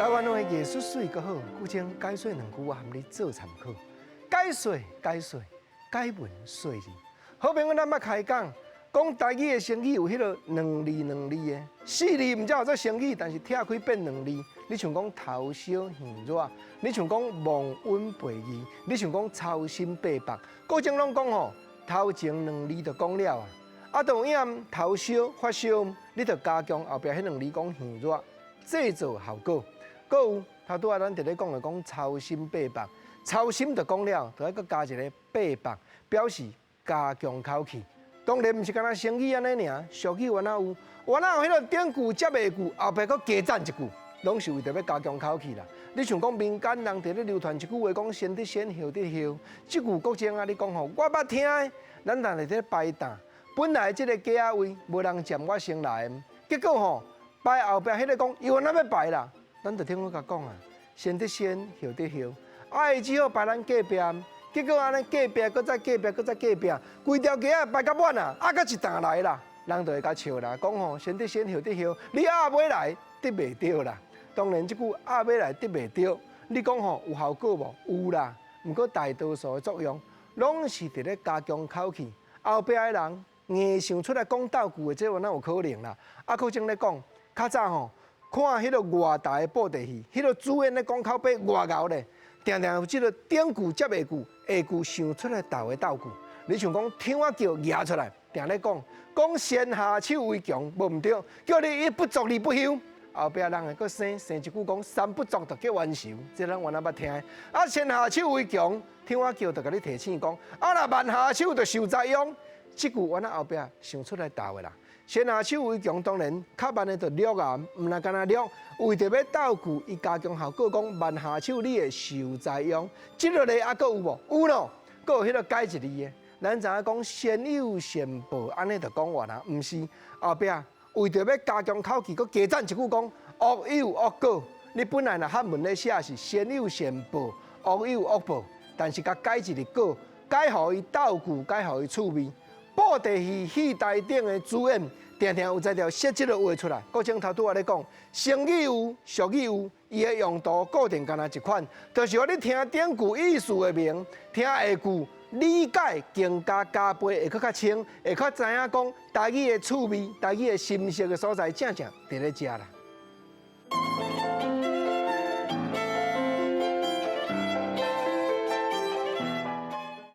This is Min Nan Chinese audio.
台灣話藝術媠閣好，古箏解說兩句，我含你做參考。解說解說，解文說字。好朋友，咱欲開講，講台語的成語有彼个兩字兩字的，四字毋才叫做成語，但是拆開變兩字。你像講頭燒耳熱，你像講忘恩背義，你像講操心八百，古箏攏講吼，頭前兩字就講了啊。啊，就有影頭燒發燒，你就加強後壁彼兩字講耳熱，製造效果。閣有頭拄仔咱佇咧講的講操心八百，操心就講了，就愛閣加一个八百，表示加強口氣。當然毋是干焦成語按呢爾，俗語原來有，原來有彼个頂句接下句，後壁閣加讚一句，攏是為著欲加強口氣啦。你像講民間人佇咧流傳一句話，講先得先，後得後，這句國箏啊，你講吼，我捌聽的，咱人佇咧排檔，本來這个街仔位無人佔，我先來的，結果吼排後壁彼个講，伊原來欲排啦。咱就聽我共講啊，先得先，後得後，啊，伊只好排咱隔壁，結果按呢隔壁，閣再隔壁，閣再隔壁，規條街仔排甲滿啊，啊，閣一擔來啦，人就會共笑啦，講吼，先得先，後得後，你壓尾來得袂著啦。當然，這句壓尾來得袂著，你講吼有效果無？有啦，毋過大多數的作用，攏是佇咧加強口氣，後壁的人硬想出來講鬥句的，這有哪有可能啦？啊，閣種咧講，較早吼，看彼个外台的布袋戲，彼个主演咧講口白偌𠢕咧，定定有這个頂句接下句，下句想出來鬥的鬥句。你像講天仔轎舉出來，定咧講講先下手為強，無毋對，叫你一不做二不休。後壁人會閣生生一句講三不做就叫冤仇，這咱原來捌聽。啊，先下手為強，天仔轎就共你提醒講，啊，若慢下手就受災殃。這句原來後壁想出來鬥的啦。先下手為強，當然較慢的就掠啊，毋若干焦掠，為著欲鬥句，伊加強效果講慢下手你會受災殃。這个咧猶閣有無？有咯，閣有彼个改一字的。咱知影講先有善報，按呢就講完啊，毋是後壁為著欲加強口氣，閣加讚一句講惡有惡果。你本來若漢文咧寫是先有善報，惡有惡報，但是共改一字果，改予伊鬥句，改予伊趣味。布袋戲戲台頂的主演，定定有才調說這个話出來。閣前頭拄仔咧講，成語有，俗語有，伊的用途固定干焦一款，就是予你聽頂句意思會明，聽下句理解更加加倍，會閣較清，會較知影講台語的趣味、台語的心色的所在，正正佇咧遮啦。